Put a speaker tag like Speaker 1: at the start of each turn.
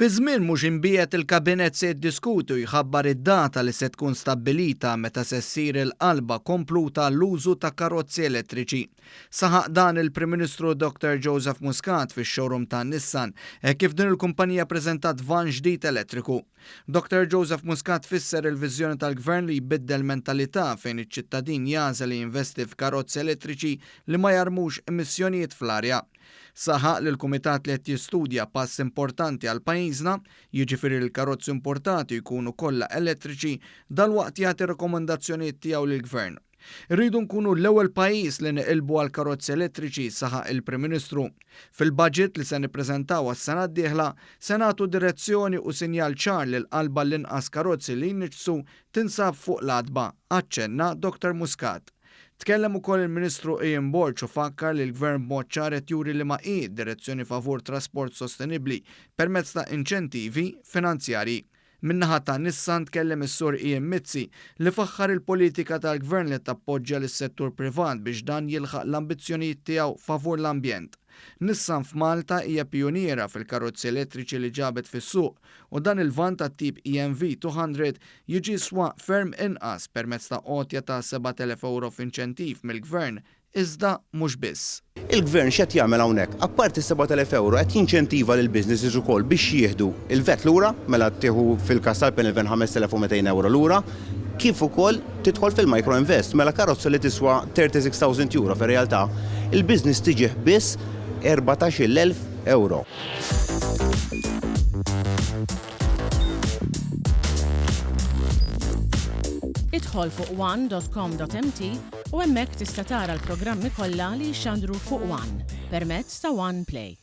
Speaker 1: Fi żmien mhux imbiegħed il-Kabinett se jiddiskuti u jħabbar id-data li se tkun stabbilita meta se ssir il-qalba kompluta għall-użu ta' karozzi elettriċi. Saħaq dan il-Prim Ministru Dr Joseph Muscat fix-showroom ta' Nissan hekk kif din il-kumpanija ppreżentat vann ġdid elettriku. Dr Joseph Muscat fisser il-viżjoni tal-Gvern li jbiddel mentalità fejn iċ-ċittadin jagħżel li jinvesti f'karozzi elettriċi li ma jarmux emissjonijiet fl-arja. Saħaq li l-Kumitat li qed jistudja pass importanti għal pajjiżna, jiġifieri li l-karozzi importati jkunu kollha elettriċi, dalwaqt jagħti r-rakkomandazzjonijiet tiegħu lill-Gvern. Irridu nkunu l-ewwel pajjiż li neqilbu għal karozzi elettriċi, saħaq il-Prim Ministru. Fil-budget li se nippreżentaw għas-sena d-dieħla, se nagħtu direzzjoni u sinjal ċar li l-qalba l-inqas karozzi li jniġġsu tinsab fuq l-għatba, aċċenna Dottor Muscat. Tkellem ukoll il-Ministru Ian Borg u fakkar li l-Gvern b'mod ċar qed juri liema hi d-direzzjoni favur trasport sostenibbli permezz ta' inċentivi finanzjarji. Min-naħa ta' Nissan tkellem is-Sur Ian Mizzi li faħħar il-politika tal-Gvern li tappoġġja lis-settur privat biex dan jilħaq l-ambizzjonijiet tiegħu favur l-ambjent. Nissan f'Malta hija pijuniera fil-karozzi elettriċi li ġabet fis-suq u dan il-vann tat-tip EMV 200 jiġi jiswa ferm inqas permezz ta' għotja ta' 7,000 ewro f'inċentiv mill-Gvern iżda mhux biss.
Speaker 2: Il-Gvern x'qed jagħmel hawnhekk? Apparti s-7,000 ewro qed jinċentiva lill-businesses ukoll biex jieħdu l-VAT lura, mela tieħu fil-każ tal-panel van 5,200 ewro lura, kif ukoll tidħol fil-micro invest, mela karozza li tiswa 36,000 euro fir-realtà, il-business tiġih biss 14,000 ewro.
Speaker 3: Idħol fuq one.com.mt u hemmhekk tista' tara l-programmi kollha li jixxandru fuq One permezz ta' One Play.